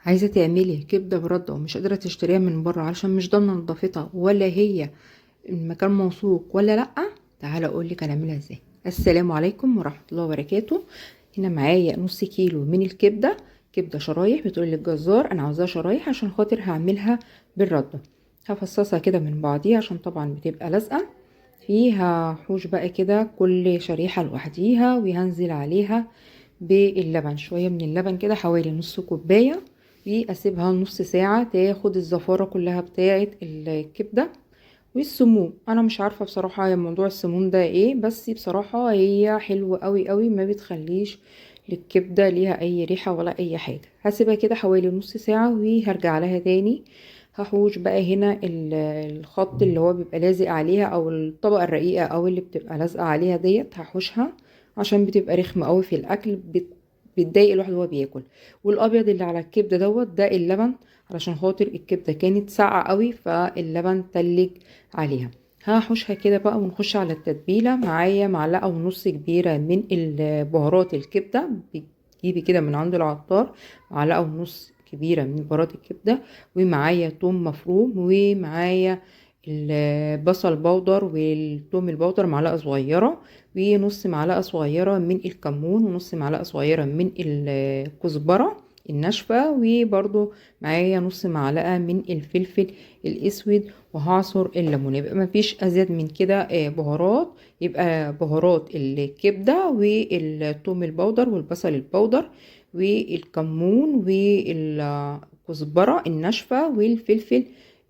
عايزة تعملي كبدة برده ومش قادرة تشتريها من بره علشان مش ضامنة نظافتها ولا هي المكان موثوق ولا لأ؟ تعالى اقولك هنعملها ازاي. السلام عليكم ورحمة الله وبركاته. هنا معايا نص كيلو من الكبدة، كبدة شرايح. بتقول للجزار انا عاوزاها شرايح عشان خاطر هعملها بالردة. هفصصها كده من بعضيها عشان طبعا بتبقى لازقة فيها. حوش بقى كده كل شريحة لوحديها، وهنزل عليها باللبن، شوية من اللبن كده حوالي نص كوباية، واسيبها نص ساعة تاخد الزفارة كلها بتاعة الكبدة والسموم. انا مش عارفة بصراحة موضوع السموم ده ايه، بس بصراحة هي حلوة قوي قوي، ما بتخليش للكبدة ليها اي ريحة ولا اي حاجة. هسيبها كده حوالي نص ساعة وهرجع لها تاني. هحوش بقى هنا الخط اللي هو بيبقى لازق عليها، او الطبقة الرقيقة او اللي بتبقى لازقة عليها ديت، هحوشها عشان بتبقى رخمة قوي في الاكل، بتضايق الواحد وهو بياكل. والابيض اللي على الكبده دوت ده اللبن، علشان خاطر الكبده كانت ساقعه قوي فاللبن تلج عليها. هحوشها كده بقى ونخش على التتبيله. معايا معلقه ونص كبيرة من البهارات الكبده، بتجيبي كده من عند العطار، معلقه ونص كبيرة من بهارات الكبده، ومعايا توم مفروم، ومعايا البصل بودر والثوم البودر معلقه صغيرة، ونص معلقه صغيرة من الكمون، ونص معلقه صغيرة من الكزبره الناشفه، وبرده معايا نص معلقه من الفلفل الاسود، وهعصر الليمون. يبقى مفيش ازيد من كده بهارات. يبقى بهارات الكبده والثوم البودر والبصل البودر والكمون والكزبره الناشفه والفلفل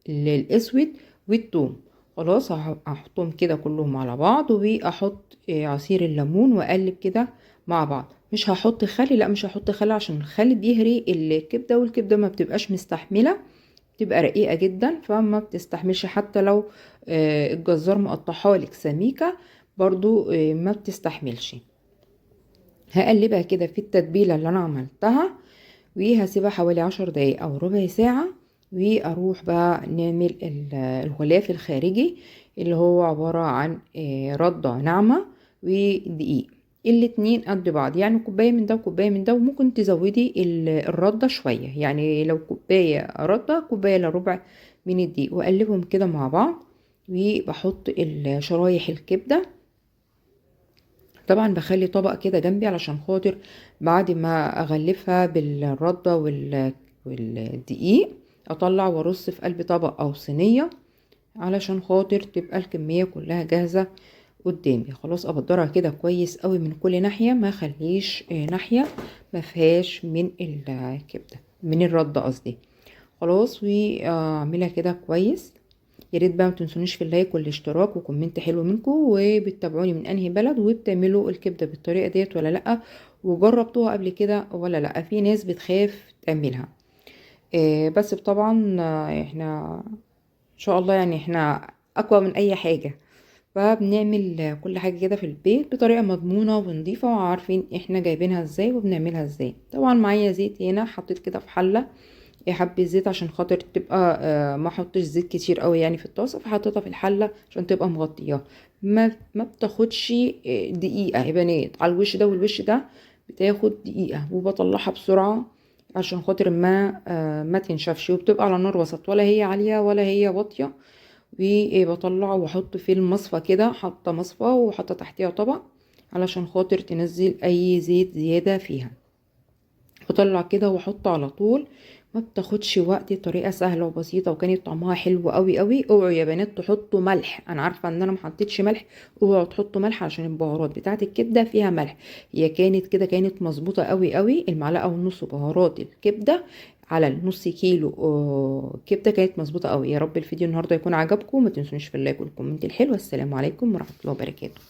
الاسود والثوم. خلاص هحطهم كده كلهم على بعض، واحط عصير الليمون واقلب كده مع بعض. مش هحط خل، لا مش هحط خل عشان الخل بيهري الكبده، والكبده ما بتبقاش مستحمله، بتبقى رقيقه جدا فما بتستحملش، حتى لو الجزار مقطعها لك سميكة برضو ما بتستحملش. هقلبها كده في التتبيله اللي انا عملتها، وهسيبها حوالي 10 دقايق او ربع ساعة، واروح بقى نعمل الغلاف الخارجي اللي هو عبارة عن ردة ناعمة ودقيق، الاتنين قد بعض، يعني كوباية من ده وكوباية من ده، وممكن تزودي الردة شوية، يعني لو كوباية ردة كوباية الا ربع من الدقيق، واقلبهم كده مع بعض. وبحط الشرايح الكبدة، طبعا بخلي طبق كده جنبي علشان خاطر بعد ما اغلفها بالردة والدقيق اطلع وارص في قلب طبق او صينية علشان خاطر تبقى الكمية كلها جاهزة قدامي. خلاص ابدرها كده كويس قوي من كل ناحية، ما اخليش ناحية ما فيهاش من الكبدة، من الردة قصدي. خلاص واعملها كده كويس. يا ريت بقى ما تنسونيش في ال like والاشتراك و comment حلو منكم، وبتتابعوني من انهي بلد، وبتعملوا الكبده بالطريقة ديت ولا لا، وجربتوها قبل كده ولا لا. في ناس بتخاف تعملها، بس طبعا احنا ان شاء الله يعني احنا اقوى من اي حاجة، فبنعمل كل حاجة كده في البيت بطريقة مضمونه ونظيفه، وعارفين احنا جايبينها ازاي وبنعملها ازاي. طبعا معايا زيت هنا، حطيت كده في حله حبة زيت عشان خاطر تبقى ما احطش زيت كتير قوي يعني في الطاسه، فحطيتها في الحلة عشان تبقى مغطياها. ما بتاخدش دقيقة يا بنات، على الوش ده والوش ده بتاخد دقيقة، وبطلعها بسرعة عشان خاطر ما تنشفش، وبتبقى على نار وسط، ولا هي عالية ولا هي واطية. وبطلعه واحط في المصفى كده، حاطه مصفى وحاطه تحتيها طبق علشان خاطر تنزل اي زيت زيادة فيها. بطلع كده واحطه على طول، ما بتاخدش وقت، طريقه سهلة وبسيطة، وكانت طعمها حلو قوي قوي. اوعوا يا بنات تحطوا ملح، انا عارفه ان انا ما حطيتش ملح، اوعوا تحطوا ملح عشان البهارات بتاعه الكبده فيها ملح. هي كانت كده كانت مظبوطة قوي قوي، المعلقة ونص بهارات الكبده على النص كيلو كبده كانت مظبوطة قوي. يا رب الفيديو النهارده يكون عجبكم، ما تنسونيش في ال like وال comment الحلو. السلام عليكم ورحمة الله وبركاته.